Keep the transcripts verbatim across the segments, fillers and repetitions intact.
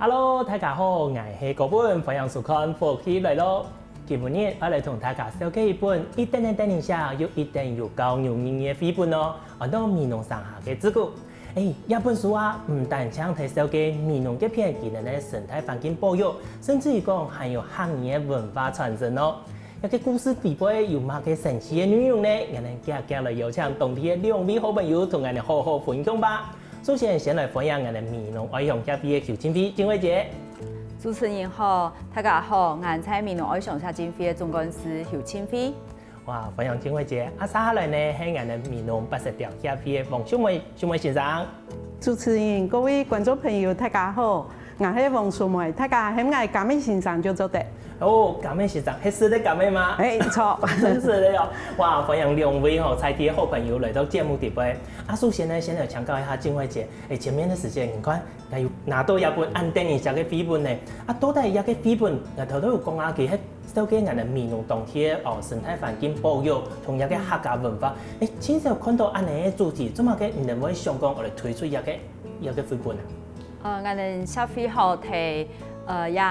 Hello，大家好，𠊎係高文，歡迎收看《福氣來了》。今晡日愛來同大家紹介一本一定愛等一下又一定有教育意義个繪本哦，安到《美濃城下个志工》。誒，這本書啊，毋單淨在紹介美濃該片佢等个生態環境保育，甚至於講還有客語个文化傳承哦。這个故事底背有麼个神奇个內容呢？𠊎等遽遽來邀請當地个兩位好朋友同𠊎等好好分享吧。 首先，先來歡迎𠊎等美濃愛鄉協會个邱靜慧靜慧姐。主持人好，大家好，𠊎在美濃愛鄉協進會个總幹事邱靜慧。哇，歡迎靜慧姐。啊，接下來呢，係𠊎等美濃八色鳥協會个黃秀梅，秀梅先生。主持人、各位觀眾朋友，大家好，𠊎係黃秀梅，大家喊𠊎嘉梅先生就做得。 哦，嘉梅先生，係食个嘉梅嗎？誒，著。真係个哦。哇，歡迎兩位吼，在地个好朋友來到節目底背。啊，首先呢，先來請教一下靜慧姐。誒，前面个時間，你看，𠊎有拿到這本恁得人惜个繪本呢。啊，到底這个繪本，𠊎頭頭有講啊，佢係紹介𠊎等美濃當地个哦，生態環境保育，同這个客家文化。誒，盡少看到恁樣个主題，做麼个你等會想講，愛來推出這个，這个繪本啊？ 呃，𠊎等協會吼，在，呃，這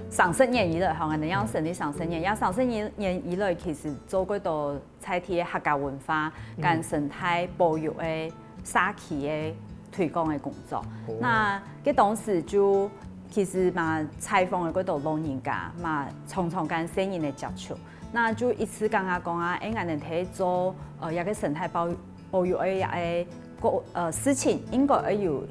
三十年以來吼，𠊎等這樣成立三十年，這三十年以來，其實做過多在地个客家文化、嗯。跟生態保育个社區个推廣个工作。哦。那該當時就其實嘛，採訪个過多老人家，嘛，常常跟細人仔接觸。那就一直感覺講啊，誒，𠊎等在做，呃，這个生態保育 保育个這个个，呃，事情應該愛有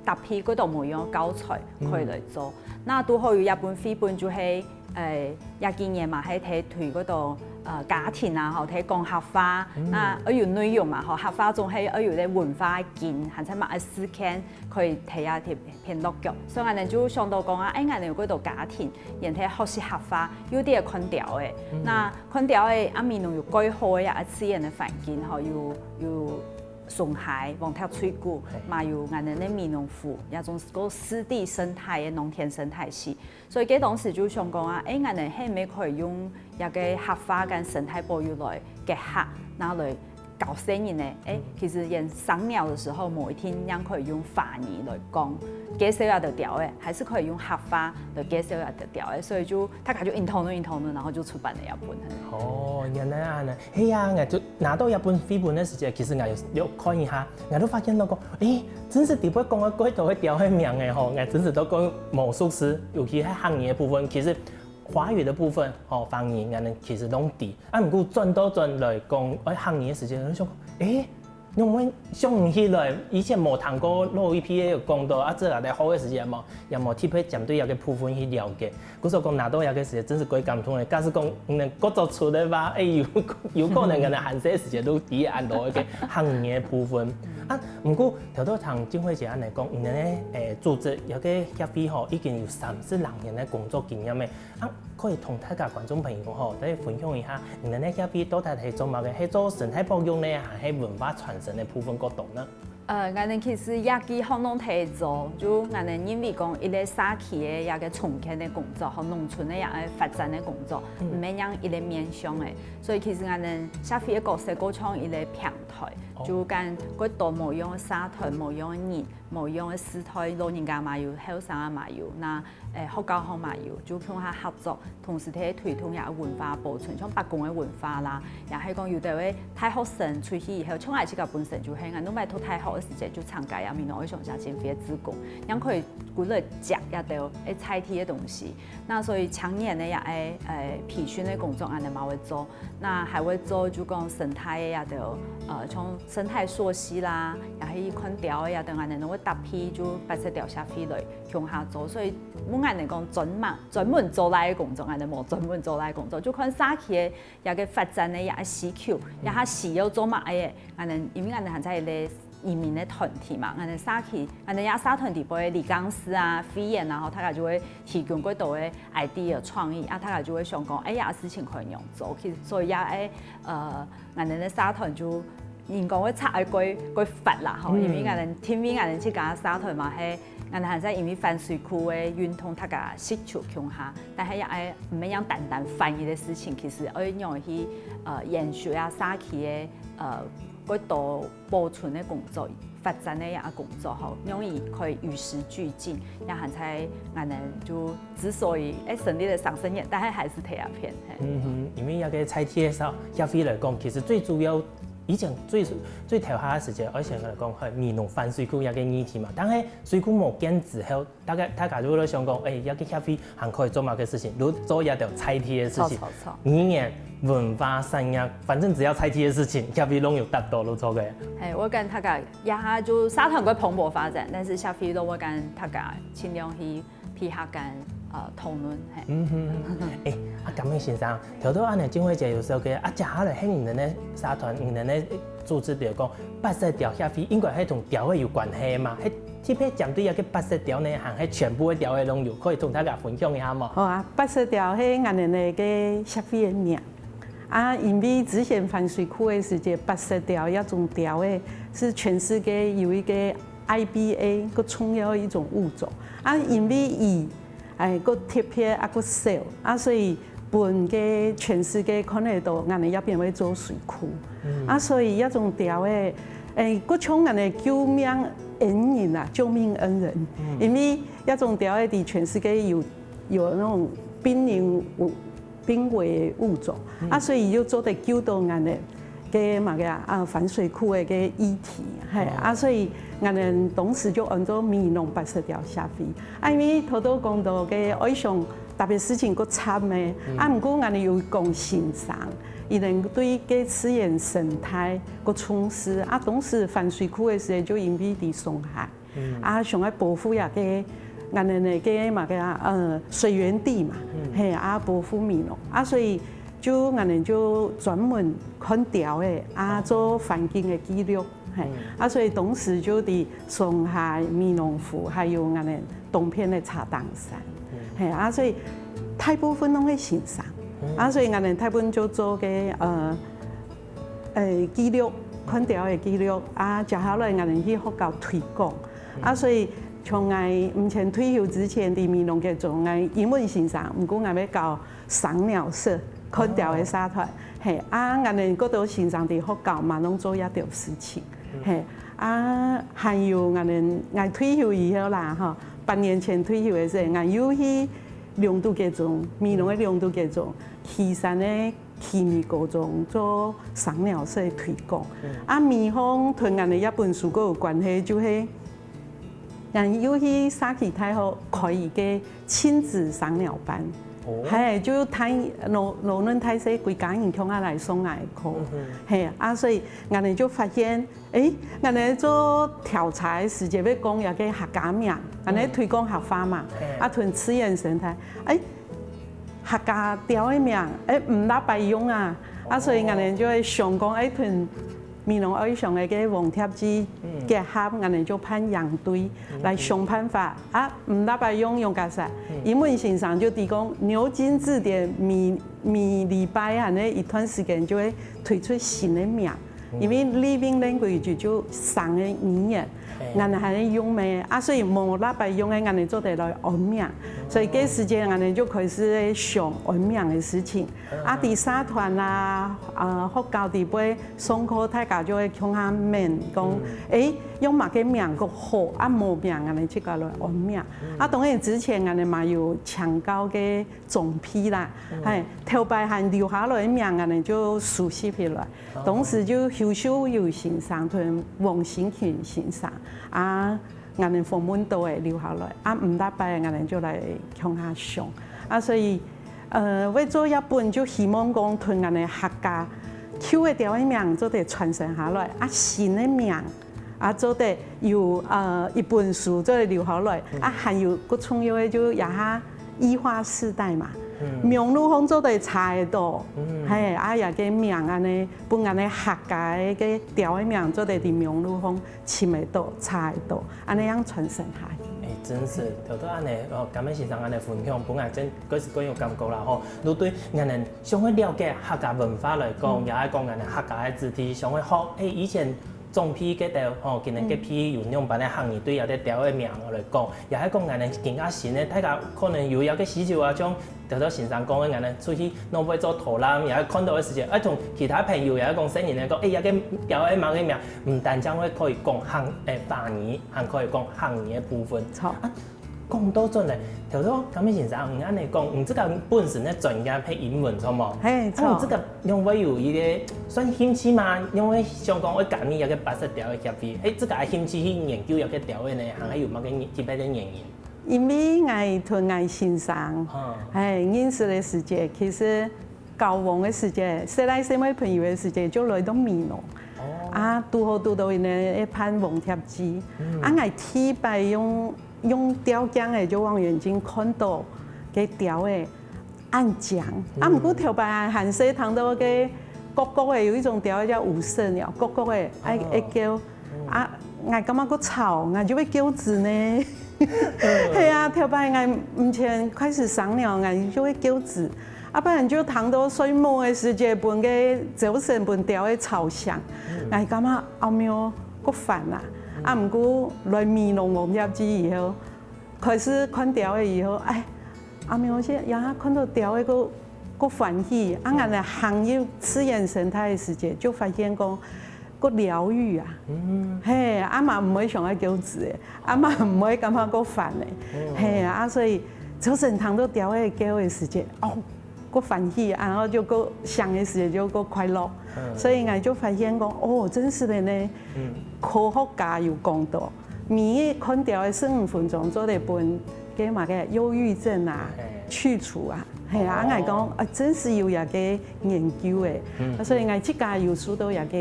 搭配幾多無樣个教材可以來做。嗯。那堵好有這本繪本就係，呃，這幾年嘛，係在推幾多，呃，家庭啊，吼，在講客話，嗯。那愛有內容嘛，吼，客話總係愛有个文化个根，還有麼个事件可以在這片，片落腳。所以𠊎等就想到講啊，誒，𠊎等有幾多家庭，然後學習客話，有兜看鳥仔。嗯。那看鳥仔，啊，美濃有蓋好个啊，自然个環境，吼，有，有 松溪、黃蝶翠谷，嘿。嘛有𠊎等个美濃湖，這種个濕地生態个農田生態系。所以該當時就想講啊，誒，𠊎等係毋係可以用這个客話跟生態保育來結合，然後來教細人仔，誒，嗯。其實連賞鳥个時候，無一定正可以用華語來講，介紹這兜鳥仔，還係可以用客話來介紹這兜鳥仔，所以就大家就硬討論、硬討論，然後就出版了這本。哦，原來恁樣。係啊，𠊎就 拿到這本繪本个時節，其實𠊎有，有看一下，𠊎都發現到講，誒，真係底背講个蓋多个鳥个名仔吼，𠊎真係都講無熟識，尤其係客語个部分，其實華語个部分吼，華語𠊎等其實攏知。啊，毋過轉到轉來講，誒，客語个時節，𠊎就想講，誒，仰會想毋起來，以前無聽過老一輩个有講到，啊，這下在學个時節嘛， 也無特別針對這个部分去了解。故所講拿到這个時節，真係蓋感動个。假使講，嗯，各做出个話，誒，有，有可能可能還細个時節都知恁多个客語个部分。啊，毋過頭頭聽靜慧姐恁樣講，你等个，誒，組織這个協會吼，已經有三十零年个工作經驗个。啊，可以同大家觀眾朋友吼，再分享一下，你等个協會到底係做麼个？係做生態保育呢，還係文化傳承个部分較多呢？ 呃，𠊎等其實這幾項攏在做，就𠊎等認為講一個社區个這個重建个工作，和農村个這個發展个工作，嗯。毋係單一個面向个。所以其實𠊎等社會个角色較像一個平台，哦。就跟各多無樣个社團、無樣个人、無樣个時代，老人家嘛有，後生仔嘛有，那，誒，學校項嘛有，就共下合作， 同時在推動這文化保存，像伯公个文化啦，也係講有兜个大學生出去以後，像𠊎自家本身就係，𠊎當擺讀大學个時節就參加這美濃愛鄉協進會个志工，正可以歸來接這兜个在地个東西。那所以青年个這個，呃，培訓个工作，𠊎等嘛會做。那還會做就講生態个這兜，呃，像生態溯溪啦，也係看鳥个這兜，𠊎等都會搭配就八色鳥協會來共下做。所以目前來講，專門 專門做這個工作，𠊎等無專門做這個工作，就看社區个這個發展个這個需求，這下需要做麼个，𠊎等因為𠊎等還在一個移民个團體嘛，𠊎等社區，𠊎等這社團裡背里監事啊、會員啊，吼，大家就會提供過多个idea創意，啊，大家就會想講，哎呀，事情可以仰做，其實所以這個，呃，𠊎等个社團就 人講會拆開過，過闊啦，吼，嗯。因為𠊎等，因為𠊎等自家社團嘛，係，𠊎等還在因為反水庫个運動，大家食出共下，但係也愛，毋係講單單翻譯个事情，其實愛仰去，呃，延續啊，社區个，呃，過多保存个工作，發展个這工作吼，容易可以與時俱進，也還在𠊎等就之所以誒成立了上十年，但係還係在這片。嗯哼，因為這个在地个協會來講，其實最主要以前最最頭下个時間，而且來講係美濃反水庫這个議題嘛，但係水庫無建之後，大家大家就會想講，誒，這个協會還可以做麼个事情？就做這條在地个事情，語言、文化、產業，反正只要在地个事情，協會攏有達到，就做个。誒，𠊎感覺大家 這下就社團个蓬勃發展，但是協會都會跟大家盡量去配合跟呃討論，嘿。嗯哼，誒，啊，感恩先生，頭頭恁樣金惠姐有說个，啊，接下來係你等个社團，你等个組織就講，八色鳥協會應該係同鳥仔有關係嘛？係特別針對一个八色鳥呢，還係全部个鳥仔攏有？可以同大家分享一下無？好啊，八色鳥係𠊎等个協會个名。 啊，因為之前反水庫个時節，八色鳥這種鳥仔係全世界有一个I B A个重要个一種物種。啊，因為佢，誒，个特別啊个少，啊，所以分个全世界看得到，𠊎等這片會做水庫。啊，所以這種鳥仔，誒，个像𠊎等救命恩人啊，救命恩人。因為這種鳥仔在全世界有有那種瀕臨危 瀕危物種，啊，所以就做得救到𠊎等个麼个啊，啊，反水庫个个議題，嘿，啊，所以𠊎等當時就安做美濃八色鳥協會。啊，因為頭頭講到个愛想特別事情个慘个，啊，毋過𠊎等有講先生，佢等對个自然生態个重視，啊，當時反水庫个時節就因為在上海， 啊，想愛保護這个，𠊎等个个麼个啊，呃，水源地嘛，嘿，啊，保護美濃，啊，所以就𠊎等就專門看鳥仔，啊，做環境个記錄，嘿，啊，所以當時就在上海、美濃湖，還有𠊎等東片个茶頂山，嘿，啊，所以大部分攏係先生，啊，所以𠊎等大部分就做个，呃， 誒，記錄，看鳥个記錄，啊，接下來𠊎等去學校推廣。啊，所以從𠊎毋曾退休之前，在美濃个時節，𠊎英文先生，毋過𠊎愛教賞鳥社，看鳥个社團。嘿，啊，𠊎等个先生在學校嘛，攏做這條事情。嘿，啊，還有𠊎等，𠊎退休以後啦，吼，八年前退休个時節，𠊎又去龍都國中，美濃个龍都國中，旗山个 奇美高中做賞鳥社推廣。啊，美濃同𠊎等這本書个有關係，就係𠊎又去社區大學開一个親子賞鳥班。哦。嘿，就帶老老嫩大細歸家人共下來上𠊎个課。嘿，啊，所以𠊎等就發現，誒，𠊎等做調查个時節會講這个客家名，𠊎等推廣客話嘛，啊，同自然生態，誒， 客家鳥个名，誒，毋罅擺用啊。啊，所以𠊎等就會想講，誒，同美濃愛鄉个个黃帖子結合，𠊎等就辦營隊來想辦法。啊，毋罅擺用用較快。英文先生就提供牛津字典每每禮拜恁呢一段時間就會推出新个名。 因為living language就生个語言，𠊎等還用咩？啊，所以無罅擺用个，𠊎等做得來安名。所以該時節𠊎等就開始想安名个事情。啊，在社團啊，啊，學校裡背上課，大家就會共下問講，誒，用麼个名較好？啊，無名，𠊎等自家來安名。啊，當然之前𠊎等嘛有請教个 總批啦，嘿，頭擺還留下來个名，𠊎等就收集起來。當時就邱秀友先生同黃新群先生，啊，𠊎等訪問到个留下來，啊，毋罅擺𠊎等就來共下想。啊，所以，呃，會做這本就希望講同𠊎等客家舊个鳥个名做得傳承下來，啊，新个名 啊，做得有，呃，一本書做得留下來，啊，還有較重要个就這下異化世代嘛，網路項做得查得到，嘿，啊，這个名恁呢，分𠊎等客家个个鳥个名做得在網路項尋得到、查得到，恁呢樣傳承下去。誒，真是，頭頭恁呢，哦，感恩先生恁呢分享，分𠊎真，真係真有感覺啦吼。就對𠊎等想愛了解客家文化來講，也愛講𠊎等客家个子弟，想愛學，誒，以前長輩該兜吼，佢等該輩有仰般个客語對這兜鳥个名來講，也係講𠊎等更加新个，大家可能有這个需求啊，像頭頭先生講个，𠊎等出去若會做導覽，也係看到个時節，愛同其他朋友也係講細人仔講，欸，這个鳥个麼个名，毋單淨會可以講客，欸，華語，還可以講客語个部分。著。啊，講到轉來，頭頭甘美先生，你恁仔講，你這个本身个專業係英文，著無？係，啊，你這个仰會有一个算興趣嗎？仰會想講愛加入這个八色鳥个協會？係這个興趣去研究這个鳥个呢，還係有麼个特別个原因？因為𠊎同𠊎先生，嗯。係，認識个時節，其實交往个時節，細賴細妹朋友个時節，就來到美濃。哦。啊，堵好堵到𠊎等个辦黃帖祭。嗯。啊，𠊎第一擺用，用鳥鏡仔就望遠鏡看到个鳥仔，恁靚。啊，嗯。毋過頭擺還細聽到个角角仔，有一種鳥仔叫五色鳥，角角仔，愛，哦。愛叫。嗯。啊，𠊎感覺過吵，𠊎就會叫子呢。嗯。係啊，頭擺𠊎毋曾開始賞鳥，𠊎就會叫子。啊，不然就聽到睡目个時節，分个朝晨分鳥仔吵醒。嗯。𠊎感覺，哦，無，過煩啊。嗯。啊，毋過來美濃黃帖祭以後，開始看鳥仔以後，哎，啊，無，這下看到鳥仔過，過歡喜。啊，嗯。𠊎等行入自然生態个時節，就發現講，過療癒啊。嗯。係，啊嘛毋會想愛叫子个，啊嘛毋會感覺過煩个。嗯。係啊，所以朝晨聽到鳥仔叫个時節，哦，過歡喜，然後就過想个時節就過快樂。嗯。所以𠊎就發現講，哦，真實个呢，嗯。科學家有講到，每日看鳥仔十五分鐘，做得分个麼个憂鬱症啊，係。去除啊。係啊，哦。𠊎講，啊，真實有這个研究个。嗯。啊，所以𠊎自家有受到這个，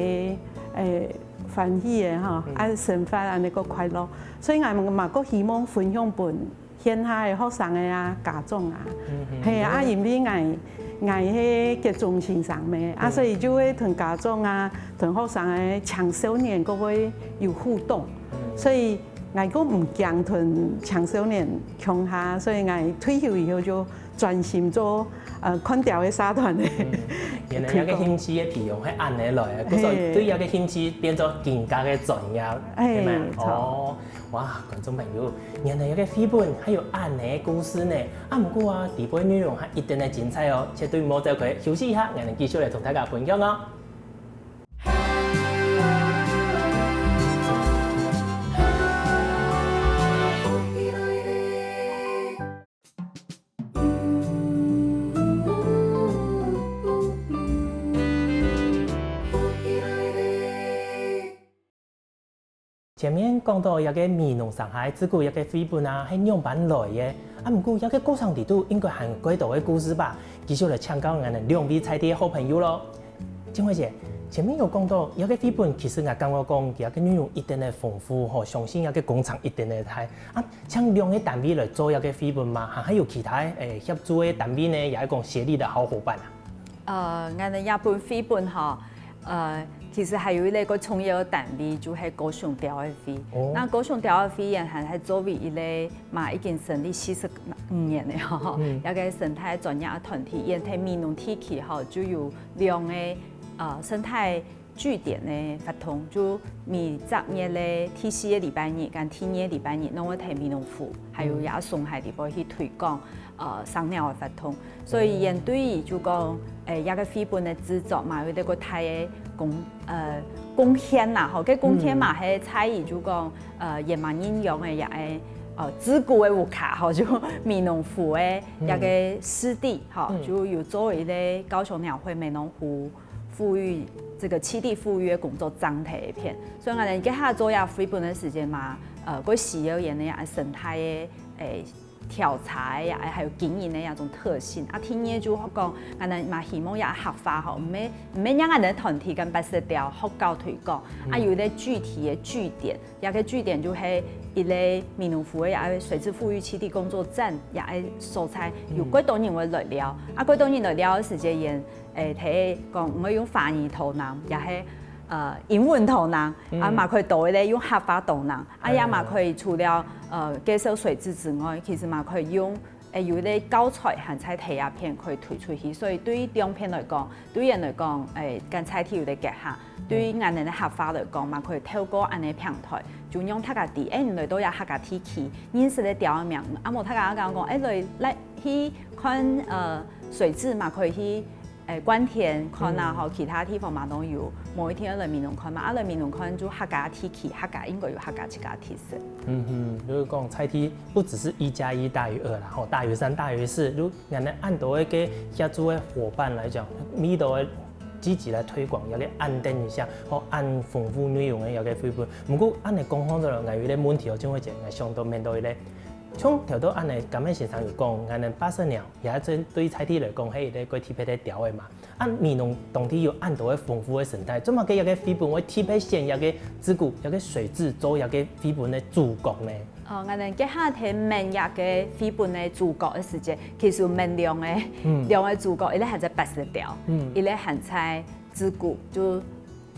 欸，歡喜个吼，嗯。啊，生活恁仔過快樂。所以𠊎嘛過希望分享分 現下个學生仔啊，家長啊。嗯哼。係啊，因為𠊎，𠊎係國中先生咩，啊，嗯。所以就會同家長啊，同學生仔、青少年過會有互動。嗯。所以𠊎過毋驚同青少年共下，所以𠊎退休以後就專心做，呃，看鳥个社團个。嗯，原來這个興趣个培養係恁仔來个，故所係。對這个興趣變做更加个專業，係。係無？著。哦。 哇，觀眾朋友，原來這个繪本還有恁仔个故事呢！啊，毋過啊，裡背內容還一定个精彩哦，絕對毋好走開，休息一下，𠊎等繼續來同大家分享哦。 前面講到這个美濃生態志古這个繪本啊，係仰般來个？啊，毋過這个過程裡肚應該還有幾多个故事吧？繼續來請教𠊎等兩位在地个好朋友囉。靜慧姐，前面有講到這个繪本，其實𠊎感覺講，佢个內容一定个豐富吼，相信這个工程一定个大。啊，請兩个單位來做這个繪本嗎？還，還有其他，欸，協助个單位呢，也係講協力个好伙伴啊？ 呃，𠊎等這本繪本吼，呃，其實還有一個重要个單位，就係高雄鳥愛會。哦。那高雄鳥愛會原先係作為一個嘛已經成立四十五年个吼，嗯。一個生態專業个團體，原在美濃地區吼，就有兩個，呃，生態據點个活動，就每隻月个第四個禮拜日跟第二個禮拜日，攏會在美濃湖，還有這松海裡背去推廣，呃，賞鳥个活動。 所以，因為就講，欸，這个繪本个製作嘛，有一個大个貢，呃，貢獻啦，吼，該貢獻嘛，嗯。係在於就講，呃，也蠻應用个，也係，呃，自古个屋下，吼，就美濃湖个這个濕地，嗯。吼，嗯。就有做一個高雄鳥會美濃湖復育，這個棲地復育个工作專題个片。所以，𠊎等這下做這繪本个時間嘛，呃，過需要用个生態个，欸， 調查个呀，還有經營个呀種特性。啊，第二就講，𠊎等嘛希望也客話吼，毋係，毋係讓𠊎等團體跟八色鳥學校推廣，啊，嗯。有一個具體个據點，這個據點就係一個美濃湖个也係水質復育棲地工作站，也係所在有幾多人會來尞，啊，幾多人來尞个時間，也，欸，提講，毋會用華語導覽，也係呃，英文導覽，啊，嘛可以多一个用客話導覽，啊，也嘛可以除了，呃，介紹水質之外，其實嘛可以用，誒，有一个教材還在第二片可以推出去，所以對兩片來講，對人來講，誒，跟在地有个結合，對於𠊎等个客話來講，嘛可以透過恁个平台，就讓大家知，誒，你來到這客家地區，認識个鳥个名，啊，無大家講講，誒，來來去看，呃，水質嘛可以去。誒，官田看啊，吼，其他地方嘛都有，無一定愛來美濃看嘛，啊，來美濃看就客家地區，客家應該有客家自家特色。嗯哼，就是講在地不只是一加一大於二啦，吼，大於三、大於四，就恁樣恁多个協助个伙伴來講，每都會積極來推廣，也个恁等一下，吼，恁豐富內容个一个繪本。不過恁樣講好了，𠊎有一个問題哦，就會講，𠊎想到面對一个，像頭到恁樣，甘美先生有講，𠊎等八色鳥。 也係對在地來講，係一个蓋特別个鳥仔嘛。啊，美濃當地有恁多个豐富个生態，做麼个這个繪本會特別選這个自古、這个水質做這个繪本个主角呢？哦，𠊎等這下在問這个繪本个主角个時節，其實問兩个，兩个主角，一个還在八色鳥，一个還在自古，就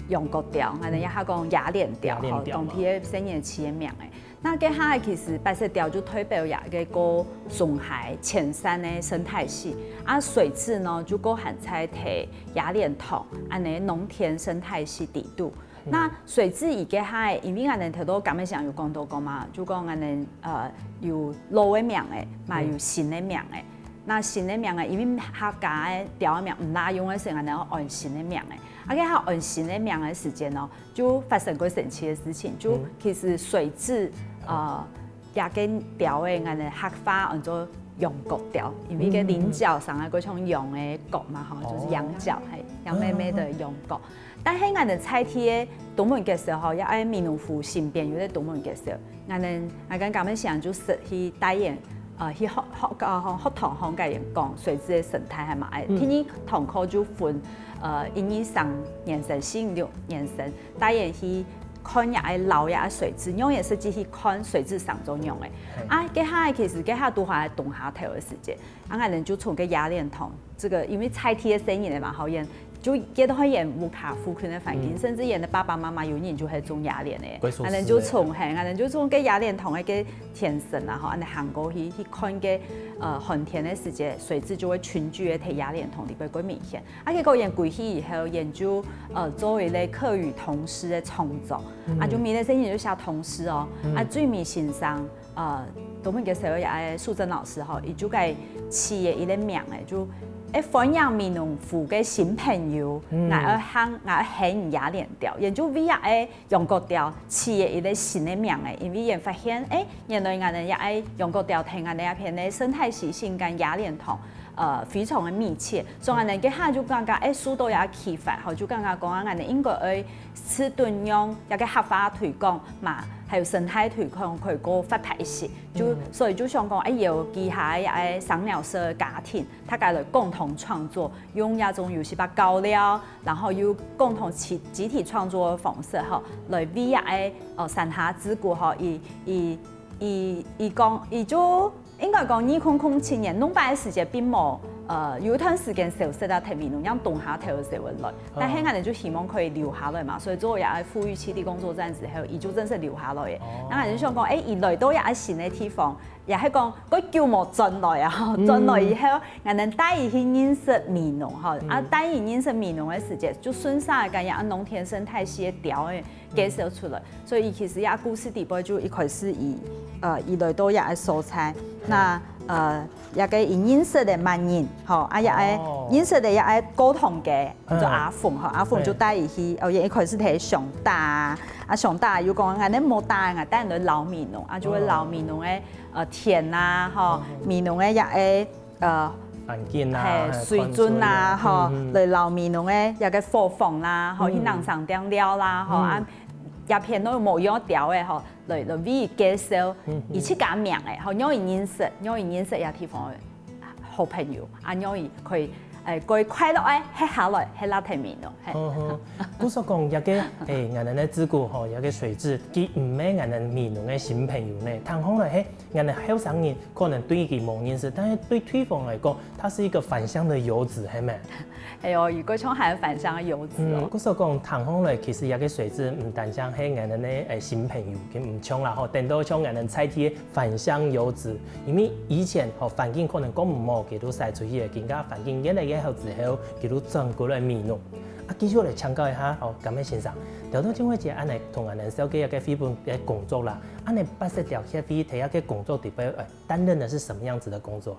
羊角鳥，𠊎等這下講雅典鳥，吼，當地个生年期个名个。 那這下其實八色鳥就代表這个个松溪淺山个生態系，啊水質呢就个還在在雅典塘恁呢農田生態系底肚。那水質佢這下，因為𠊎等頭到甘美先生有講到講嘛，就講𠊎等呃有老个名仔，嘛有新个名仔。那新个名仔，因為客家个鳥个名毋罅用个時，𠊎等愛安新个名仔。啊這下安新个名个時節呢， 就發生過神奇个事情，就其實水質，呃，這个鳥仔，𠊎等客話安做羊角鳥，因為个翎角生个个像羊个角嘛，吼，就是羊角，係，羊咩咩个羊角。但係𠊎等在地个東門結社吼，也愛美濃湖身邊有个東門結社，𠊎等𠊎等甘美先生就識去帶佢，呃，去學學呃學學堂項甲佢講水質个生態係嘛，欸，第一堂課就分 呃，一二三年生、四五六年生，帶佢去看這个老這个水質，讓佢實際去看水質生做仰仔。啊，該下其實該下拄好係冬下頭个時節，啊，𠊎等就從該雅典塘，這个因為在地个生意嘛，好，佢就佢都係佢屋下附近个環境，甚至佢个爸爸媽媽有人就係種雅典个，𠊎等就從係，𠊎等就從該雅典塘个該田生啊，吼，恁呢行過去去看該呃寒天个時節，水質就會群聚个在雅典塘裡背較明顯。 啊，結果佢歸去以後，佢就呃做一个客語童詩个創作，啊，就每个星期就寫童詩哦，啊，最尾先生呃，東門結社个蘇貞老師吼，佢就个起个一个名仔，就誒歡迎美濃湖个新朋友，𠊎愛喊𠊎愛喊你雅典鳥，佢就為這个羊角鳥起个一个新个名仔，因為佢發現誒，原來𠊎等這个羊角鳥在𠊎等這片个生態系性跟雅典塘 呃非常个密切。所以𠊎等該下就感覺，誒，受到這啟發，吼，就感覺講啊，𠊎等應該愛試圖用這个客話推廣嘛，還有生態推廣可以過發達一些。就所以就想講，誒，邀集下个這个賞鳥社个家庭，大家來共同創作，用這種遊戲吧搞了，然後又共同集集體創作个方式，吼，來為這个呃三下之谷，吼，佢佢佢講，佢就 應該講，二空空七年，農擺个時節並無，呃，有一段時間消失啊，在美濃，像冬下頭个時候來。但係𠊎等就希望可以留下來嘛，所以做這个復育棲地工作站之後，佢就正式留下來个。那𠊎就想講，誒，佢來到這个新个地方，也係講，蓋久無轉來啊，轉來以後，𠊎等帶佢去認識美濃吼，啊，帶佢認識美濃个時節，就順續个跟這个農田生態系个鳥仔 介紹出來。所以佢其實這故事底背就一開始佢，呃，佢來到這个所在，那呃，這个佢認識个麼人，吼，啊，這个認識个這个溝通个，就阿鳳吼，阿鳳就帶佢去，哦，佢一開始在上打啊，啊，上打又講，𠊎等無打，𠊎帶你來老美濃，啊，就會老美濃个呃田啊，吼，美濃个這个 呃，環境啊，係水準啊，吼，來老美濃个這个伙房啦，吼，去人生店尞啦，吼，啊，這片都無用鳥个，吼，來來為佢介紹，佢自家名个，吼，讓佢認識，讓佢認識這地方个好朋友，啊，讓佢可以欸，過快樂欸，歇下來，歇辣在美濃，係。嗯哼，故所講，這个，欸，𠊎等个志工吼，這个水雉，佢毋係𠊎等美濃个新朋友呢，聽起來，係，𠊎等後生人可能對佢無認識，但是對對方來講，他是一個返鄉的游子，係無？係哦，佢過像還返鄉个游子哦。嗯，故所講，聽起來，其實這个水雉毋單淨係𠊎等个，欸，新朋友，佢毋像啦吼，顛倒像𠊎等在地个 返鄉游子，因為以前吼環境可能講毋好，佢都徙出去个，今下環境越來越好之後，佢都轉過來美濃。啊，繼續來請教一下吼，甘美先生，頭先靜慧姐恁樣同𠊎等紹介一个繪本个工作啦，恁樣八色鳥協會在這个工作裡背，呃，擔任的是什麼樣子的工作啊？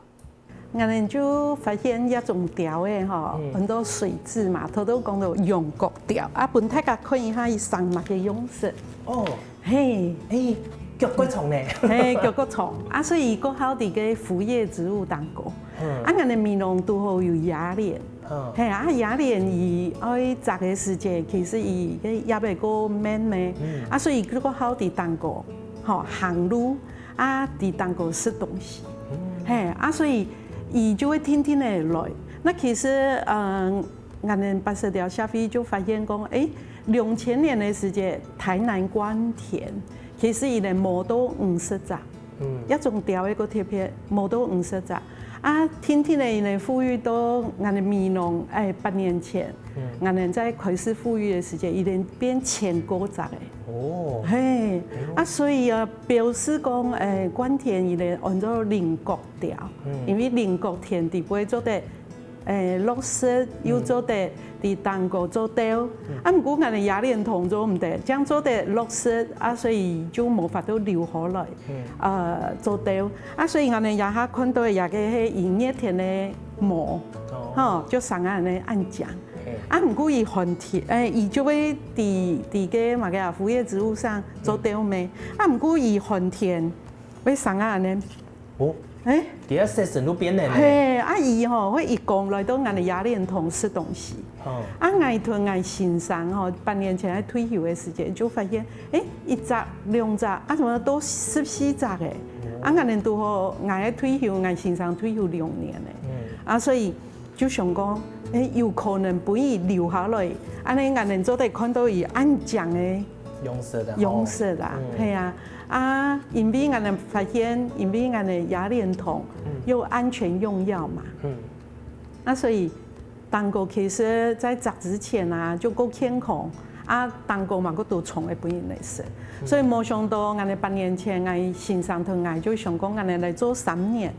𠊎等就發現這種鳥仔吼，嗯。安到水雉嘛，頭頭講到羊角鳥，啊，分大家看一下佢生麼个樣式。哦。係。欸，腳骨長呢。係，腳骨長。啊，所以佢較好在該腐葉植物當中。嗯。啊，𠊎等美濃堵好有野蓮。嗯。係啊，野蓮佢愛摘个時節，其實佢个葉仔較綿呢。嗯。啊，所以佢較好在當中，吼，行路。 啊，在當中食東西。嗯。係，啊，所以佢就會定定仔來。那其實，呃，𠊎等八色鳥協會就發現講，欸，兩千年个時節，臺南官田，其實佢等無到五十隻。嗯。這種鳥仔較特別，無到五十隻。啊，定定仔佢等復育到𠊎等美濃，欸，八年前，嗯。𠊎等正開始復育个時節，佢等變千過隻欸。哦。係，哎喲。啊，所以啊， 表示講，欸，官田佢等安到菱角鳥，嗯。因為菱角田裡背做得，欸，落實，嗯。又做得在當中做竇。嗯。啊，毋過𠊎等野蓮塘做毋得，正做得落實，啊，所以就無法度留下來，嗯。呃，做竇。啊，所以𠊎等這下看到个這个係佢熱天个毛，哦。吼，就生啊恁樣恁靚。嘿。啊，毋過佢寒天，欸，佢就會在，在該麼个啊，腐葉植物上做竇咩。嗯。啊，毋過佢寒天 會生啊恁樣。哦，欸？佢个色水都變了呢。係，啊，佢吼，會一講來到𠊎等野蓮塘食東西。哦。啊，𠊎同𠊎先生吼，八年前愛退休个時節，就發現，欸，一隻、兩隻，啊，怎麼都十四隻欸？哦。啊，𠊎等堵好，𠊎愛退休，𠊎先生退休兩年欸。嗯。啊，所以 就想講，欸，有可能分佢留下來，恁樣𠊎等做得看到佢恁靚个樣式啊，吼。樣式啊，嗯。係啊。啊，因為𠊎等發現，因為𠊎等野蓮塘，嗯。有安全用藥嘛。嗯。啊，所以當中其實在摘之前啊，就較健康，啊，當中嘛，較多蟲會分佢來食。嗯。所以無想到，𠊎等八年前，𠊎先生同𠊎就想講，𠊎等來做三年。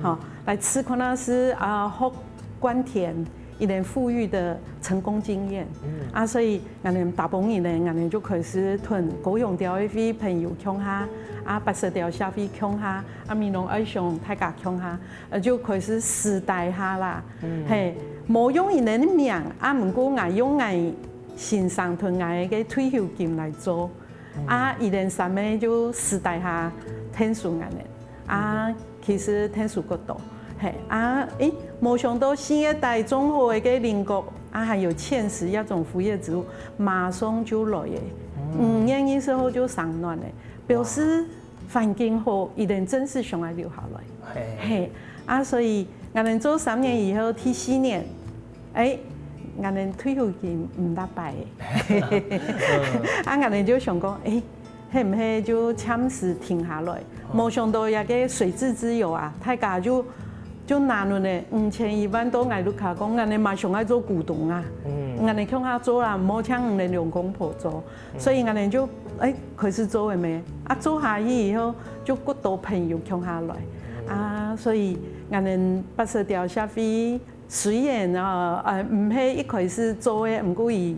吼，來試看啊係，啊，學官田佢等復育个成功經驗。嗯。啊，所以𠊎等打幫佢等，𠊎等就開始同高雄鳥友會朋友共下，啊，八色鳥協會共下，啊，美濃愛鄉大家共下，呃，就開始私底下啦。嗯。係，無用佢等个名，啊，毋過𠊎用𠊎先生同𠊎个退休金來做。 啊，佢等三个就私底下𢯭手恁樣。啊，其實𢯭手較多。係，啊，欸，無想到四月底種好个菱角，啊，還有芡實這種腐葉植物，馬上就來了。五月二十號就生卵了，表示環境好，佢等真實想愛留下來。係。係，啊，所以𠊎等做三年以後，第四年， 欸，𠊎等退休金毋大擺。啊，𠊎等就想講，欸，係毋係就暫時停下來？無想到這个水雉之友啊，大家就，就拿等个五千一萬到𠊎屋下講，𠊎等嘛想愛做股東啊。嗯。𠊎等共下做啦，毋好淨𠊎等兩公婆做。所以𠊎等就，欸，開始做了咩？啊，做下去以後，就較多朋友共下來。啊，所以𠊎等八色鳥協會 雖然啊，呃，毋係一開始做个，毋過佢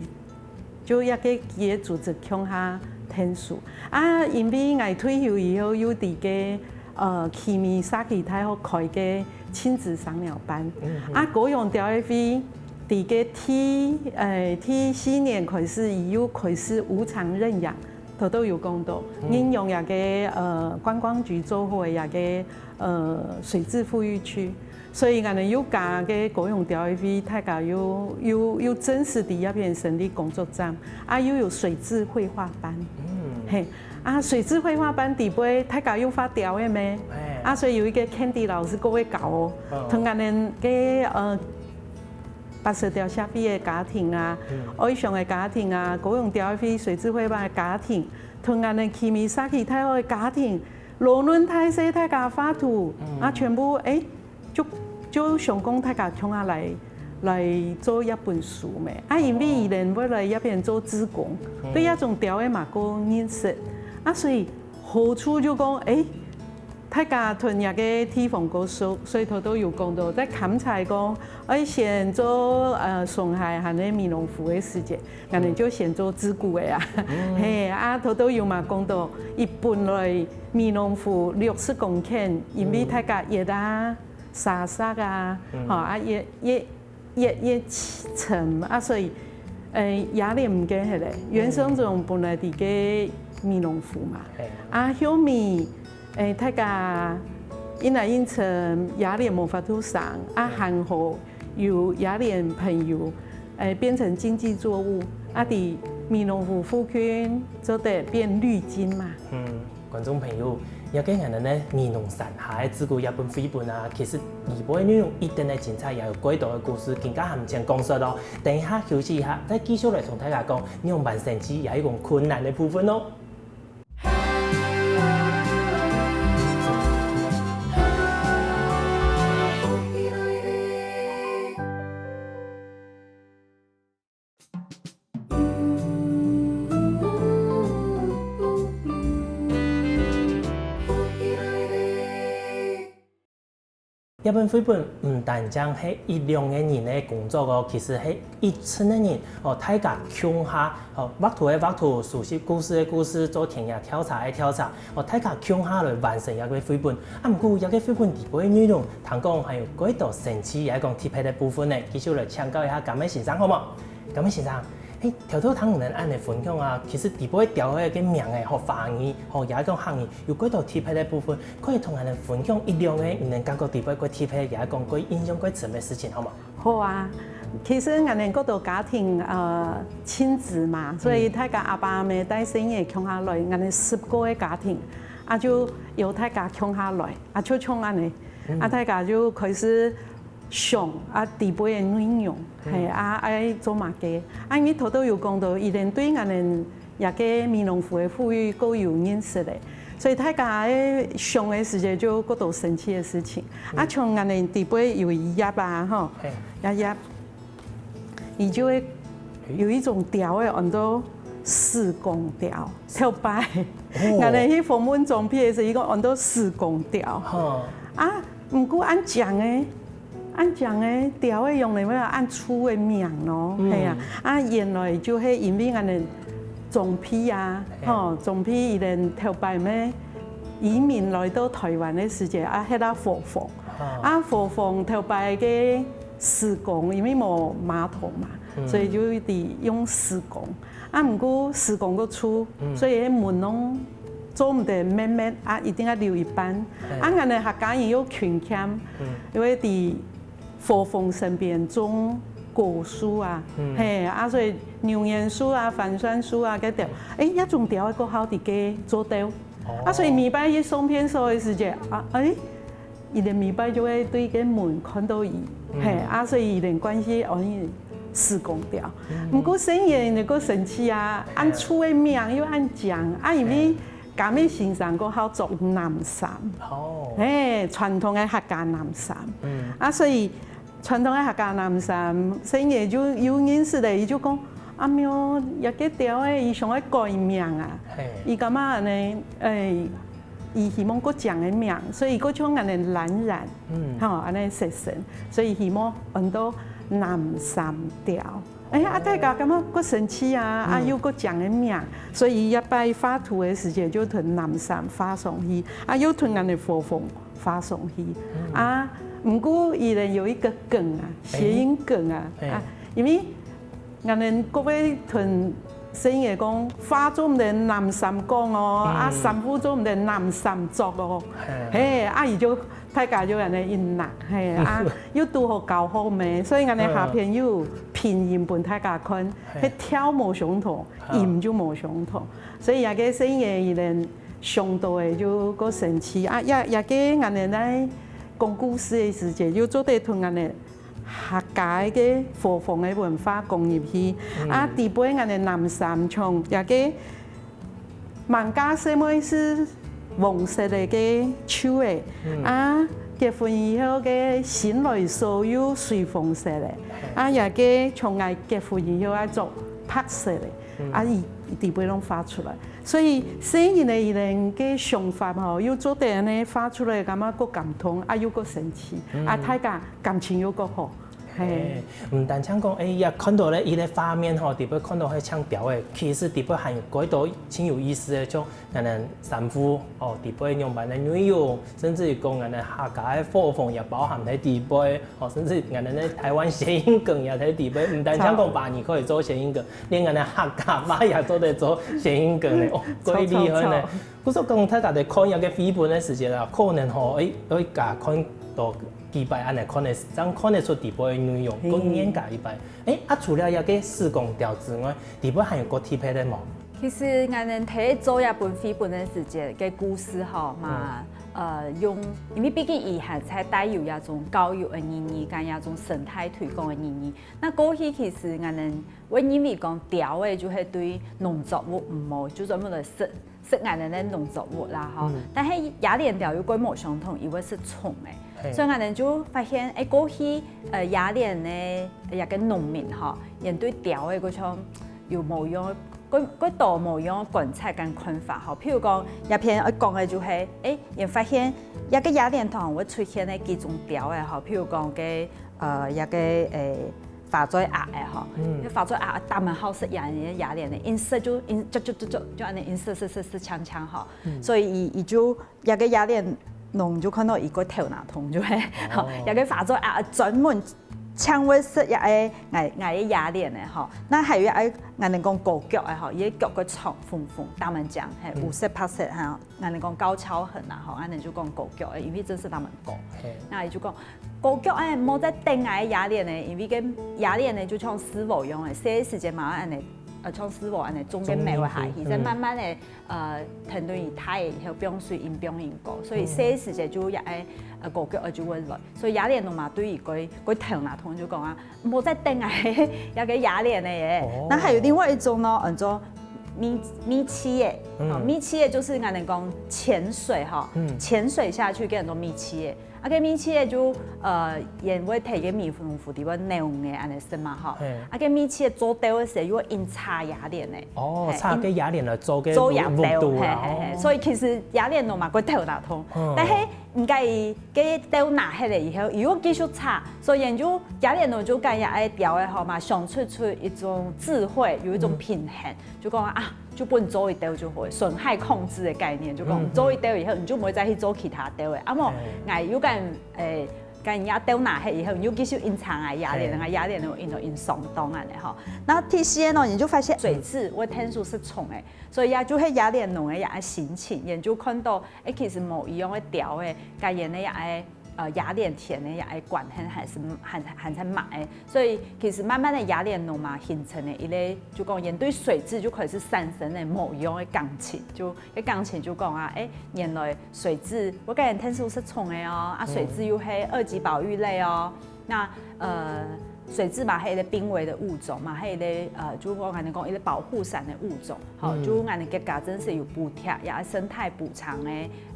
就一个佢个組織共下𢯭手。啊，因為𠊎退休以後又在該，呃，奇美社區大學開个親子賞鳥班。嗯哼。啊，高雄鳥友會在該第，呃，第四年開始，佢又開始無償認養，頭頭有講到，嗯。認養這个，呃，觀光局做好个這个，呃，水雉復育區。 所以𠊎等又加个高雄鳥友會，大家又，又，又正式在這片成立工作站，啊，又有水雉繪畫班。嗯。係，啊，水雉繪畫班裡背，大家又畫鳥个咩？係。啊，所以有一个Candy老師較會教哦，嗯。同𠊎等个，呃，八色鳥協會个家庭啊，愛上个家庭啊，高雄鳥愛會水質會班个家庭，同𠊎等奇美社區大學个家庭，老嫩大細大家畫圖，啊全部欸，就就想講大家共下來來做一本書咩。啊因為佢等會來這片做志工，對這種鳥仔嘛較認識，啊所以好處就講欸， 大家同這个地方較熟，所以頭頭有講到，在勘察講，愛先做呃松海還係美濃湖个時節，𠊎等就先做自古个啊。嘿，啊頭頭有嘛講到，佢本來美濃湖六十公頃，因為大家越啊沙石啊，吼啊越越越越深啊，所以呃野蓮毋見忒咧，原生種本來在該美濃湖嘛，啊後尾 欸，大家因為因為野蓮無法度生，啊還好有野蓮朋友，欸，變成經濟作物，啊在美濃湖附近做得變綠金嘛。嗯，觀眾朋友，這个𠊎等呢美濃山下个自古這本繪本啊，其實裡背內容一定个精彩，也有幾多个故事，今下還毋曾講煞哦。等一下休息一下，再繼續來同大家講，仰般生趣，也有一種困難个部分哦。 這本繪本毋單淨係一兩個人个工作哦，其實係一陣个人哦，大家共下哦，畫圖个畫圖，收集故事个故事，做田野調查个調查，哦，大家共下來完成這個繪本。啊毋過這個繪本裡背个內容，聽講還有幾多神奇，也係講特別个部分呢，繼續來請教一下甘美先生好無？甘美先生， 欸，頭頭聽你等恁仔分享啊，其實裡背鳥仔个名仔吼，華語吼，也係講客語，有幾多特別个部分，可以同𠊎等分享一兩個你等感覺裡背較特別，也係講較印象較深个事情，好無？好啊，其實𠊎等各個家庭呃親子嘛，所以大家阿爸阿姆帶細人仔共下來，𠊎等十個个家庭，啊就由大家共下來，啊就像恁仔，啊大家就開始 想啊，裡背个內容，係啊，愛做麼个？啊因為頭頭有講到，佢等對𠊎等這個美濃湖个復育較有認識咧，所以大家个想个時節就較多神奇个事情。啊像𠊎等裡背有一頁啊，吼，一頁，佢就會有一種鳥仔安到屎公鳥，頭擺，𠊎等去訪問莊鼻个時，佢講安到屎公鳥。啊毋過恁靚个， 恁靚个鳥仔仰仔會恁臭个名咯，係啊，啊原來就係因為𠊎等莊鼻啊，吼，莊鼻佢等頭擺咩移民來到臺灣个時節啊，歇啊伙房，啊伙房頭擺个屎公，因為無馬桶嘛，所以就一直用屎公。 啊毋過屎公較臭，所以該門攏做毋得密密，啊一定愛留一半。啊𠊎等客家人又勤儉，因為在伙房身邊種果樹啊，係啊，所以牛眼樹啊、番檨樹啊，該兜，欸，這種鳥仔較好在該做竇。啊所以每擺去送便所个時節，啊欸， 佢等每擺就會對該門看到佢，係啊，所以佢等關係安屎公鳥。毋過細人仔又較神奇啊，恁臭个名又恁靚，啊因為甘美先生較好著藍衫，係傳統个客家藍衫，啊所以傳統个客家藍衫，細人仔就有認識咧，佢就講：「阿姆，這個鳥仔佢想愛改名啊，佢感覺恁仔，欸， 佢希望較靚个名，所以佢較像恁仔藍染，吼，恁仔色深，所以希望安到藍衫鳥。」欸，啊大家感覺較神奇啊，啊又較靚个名，所以這擺畫圖个時節就同藍衫畫上去，啊又同𠊎等伙房畫上去。啊毋過佢等有一個梗啊，諧音梗啊，啊因為 𠊎等各位同細人仔講，話做毋得藍衫講哦，啊衫褲做毋得藍衫著哦。係啊，佢就大家就恁仔一拿，係啊，又堵好教學咩，所以𠊎等下片有拼音分大家看，係調無相同，音就無相同。所以這個細人仔佢等想到个就較神奇啊，這這個𠊎等在講故事个時節，就做得同𠊎等客家个伙房个文化講入去。啊，底背𠊎个南山像這个滿家細妹係黃色个个袖仔，啊，結婚以後个新來所有水紅色个，啊，這个像𠊎結婚以後愛著白色个，啊，佢底背攏畫出來。所以細人仔佢等个想法吼，又做得恁呢畫出來，感覺過感動，啊，又過神奇，啊，大家感情又過好。 嘿，毋單淨講，哎呀，看到咧，佢个畫面吼，底背看到係像鳥仔，其實底背還有幾多真有意思个，像𠊎等衫褲哦，底背仰般个內容，甚至於講𠊎等客家个伙房也包含在底背，哦，甚至𠊎等个台灣諧音梗也在底背，毋單淨講華語可以做諧音梗，連𠊎等客家話也做得做諧音梗呢，哦，幾厲害呢！ 故所講大家在看這个繪本个時節啊，可能吼，哎，愛加看多幾擺恁呢看得，正看得出底背个內容，過念加一擺。哎，啊，除了這个時光鳥之外，底背還有過特別个無？其實𠊎等在做這本繪本个時節，个故事吼嘛，呃，用，因為畢竟佢還在帶有這種教育个意義，跟這種生態推廣个意義。那過去其實𠊎等會認為講鳥仔就係對農作物毋好，就專門來食 食𠊎等个農作物啦吼。但係野蓮鳥又過無相同，佢會食蟲仔。所以𠊎等就發現，哎，過去呃野蓮个一个農民吼，佢對鳥仔个像有無樣，過過多無樣个觀察跟看法吼。譬如講，這片愛講个就係，哎，佢發現這个野蓮堂會出現个幾種鳥仔吼，譬如講个 呃，這个呃花嘴鴨仔吼，該花嘴鴨當然好食野野蓮个，佢食就佢就就就就就恁呢，佢食食食食搶搶吼，所以佢佢就這个野蓮農就看到佢个頭那痛就係，吼，這个花嘴鴨專門淨會食這个𠊎𠊎个野蓮个吼，那還有𠊎𠊎等講高腳个吼，佢个腳个長紅紅，大門講，嘿，五色八色哈，𠊎等講高蹺痕啊吼，𠊎等就講高腳个，因為真係大門高，那佢就講 高腳仔，莫再等𠊎个野蓮仔，因為个野蓮仔就像屎朏樣仔，細个時節嘛愛恁呢，呃，像屎朏恁呢，種个苗仔下去，再慢慢个，呃，跈等佢大个以後，放水，佢放佢高，所以細个時節就也愛，呃，高腳仔就會來，所以野蓮仔嘛對佢个个頭那痛就講啊，莫再等𠊎个野蓮仔耶。那還有另外一種呢，叫做蜜蜜蜂仔，蜜蜂仔就是𠊎等講潛水哈，潛水下去叫做蜜蜂仔。 啊，該蜜蜂仔就，呃，佢會在該蜜蜂窟底背扭个恁呢食嘛吼。啊，該蜜蜂仔做竇个時又會引插野蓮仔。哦，插該野蓮來做該做野竇，嘿嘿嘿。所以其實野蓮仔嘛，个竇那痛。但係毋過佢个竇拿忒了以後，佢又繼續插，所以佢就野蓮仔就跟這个鳥仔吼嘛，想出出一種智慧，有一種平衡。 就講啊，就分做一竇就好，損害控制个概念，就講做一竇以後，你就毋會再去做其他竇仔。啊無，𠊎又跟，欸，跟人家竇拿忒以後，你又繼續引插啊，野蓮啊，野蓮啊，引到引上當恁呢吼。那第四个呢，你就發現水雉會𢯭手食蟲仔，所以也就係野蓮仔个也心情，也就看到，欸，其實無一樣个鳥仔，佮佢个也愛 呃，野蓮田个這个關係還是還還在密个，所以其實慢慢个野蓮仔嘛形成了一个，就講佢對水雉就開始產生了無一樣个感情，就个感情就講啊，欸，原來水雉，𠊎佮佢𢯭手食蟲仔哦，啊，水雉又係二級保育類哦，那呃，水雉嘛係一个瀕危个物種嘛，係一个呃，就講可能講一个保護傘个物種，吼，就𠊎等國家真係有補貼，也生態補償个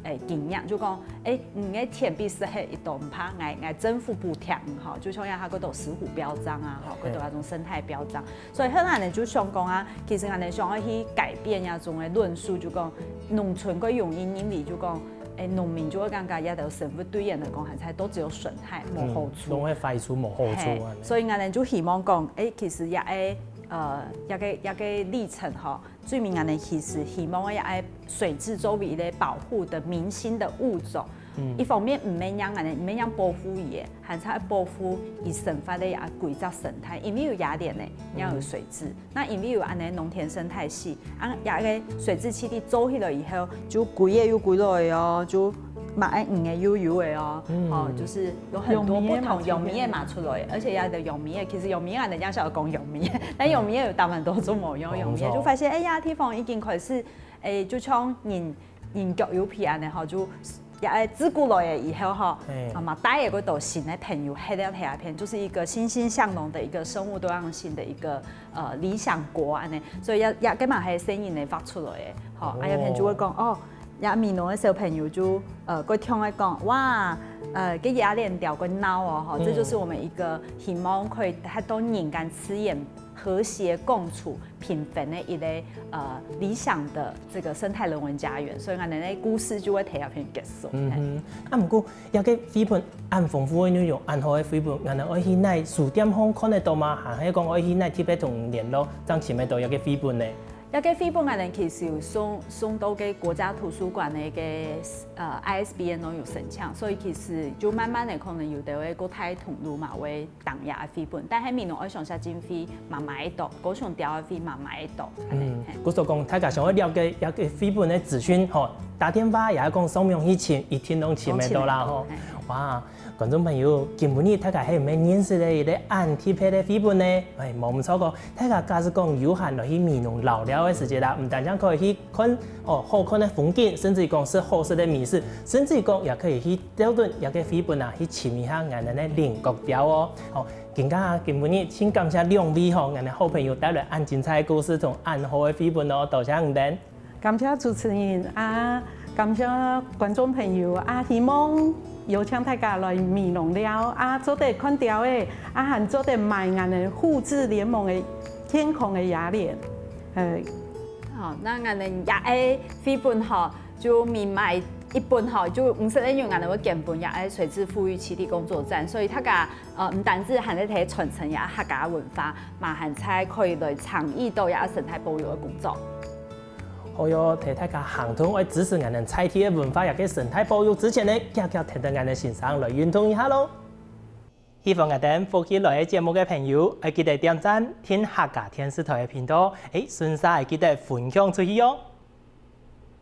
欸，經驗，就講，欸，你个田被食忒一多毋怕，𠊎𠊎政府補貼你吼，就像這下个都石虎標章啊，吼，个都那種生態標章。所以後來呢，就想講啊，其實𠊎等想愛去改變這種个論述，就講農村个容易認為就講，欸，農民就會感覺這兜生物對佢來講，還係都只有損害，無好處。攏會壞處，無好處啊。所以𠊎等就希望講，欸，其實這个呃，這个這个歷程吼， 最尾𠊎等其實希望个愛水雉作為一个保護个明星个物種，一方面毋免讓𠊎等毋免讓保護佢个，還係愛保護佢生活个這歸隻生態，因為有野蓮仔，也有水雉。那因為有恁呢農田生態系，啊，這个水雉基地做起來以後，就歸个又歸來哦，就嘛愛魚个又有个哦，哦，就是有很多不同，揚米个嘛出來，而且這个揚米个，其實揚米个人家曉得講揚米个， 但揚米个有當多種無樣，揚米个就發現，欸呀，地方已經開始，欸，就像人人腳有皮恁呢吼，就也愛自古來个以後吼，啊嘛帶个个多新个朋友，係了這片，就是一個欣欣向榮的一個生物多樣性的一個呃理想國安呢，所以也也个嘛係聲音个發出來个，吼，啊有片就會講哦，也美濃个小朋友就呃个聽个講，哇，呃，个野蓮鳥个鬧哦，吼，這就是我們一個希望可以帶動人跟自然和諧共處、平衡的一個呃理想的這個生態人文家園，所以𠊎等个故事就會在這片結束。嗯哼，啊毋過這個繪本恁豐富个內容，恁好个繪本，𠊎等愛去哪書店項看得到嗎？還係講愛去哪特別同聯絡，正尋得到這個繪本呢？這個繪本𠊎等其實有送送到个國家圖書館个个呃ISBN都有申請，所以其實就慢慢个可能有个个國泰通路嘛會當這个繪本，但係美濃愛上下經費嘛買得到，高雄鳥个費嘛買得到。嗯，故所講，大家想要了解這個繪本个資訊吼，打電話也係講上網去尋，一定都尋得到啦吼。哇！ 觀眾朋友，今晡日大家係毋係認識了一個恁特別个繪本呢？哎，無毋著个，大家假使講有閒來去美濃遶尞个時節啦，毋單淨可以去看哦好看个風景，甚至講食好食个美食，甚至講也可以去調轉這個繪本啊，去尋一下𠊎等个菱角鳥哦。哦，今下今晡日盡感謝兩位吼，𠊎等好朋友帶來恁精彩个故事同恁好个繪本哦，多謝你等。 感謝主持人啊，感謝觀眾朋友啊，希望邀請大家來美濃尞啊，做得看鳥仔啊，還做得買𠊎等護志聯盟个健康个野蓮。呃，好，那𠊎等這個繪本吼，就每買一本吼，就五十個銀，𠊎等會捐分這個水質復育棲地工作站，所以大家呃，毋單淨還係在傳承這客家文化，嘛還在可以來參與到這生態保育个工作。 好喲，提大家行動愛支持𠊎等在地个文化，也个生態保育之前呢，遽遽跈等𠊎等先生來運動一下囉。喜歡𠊎等福氣來个節目个朋友，愛記得點讚、訂客家電視台个頻道，誒，順續愛記得分享出去喲。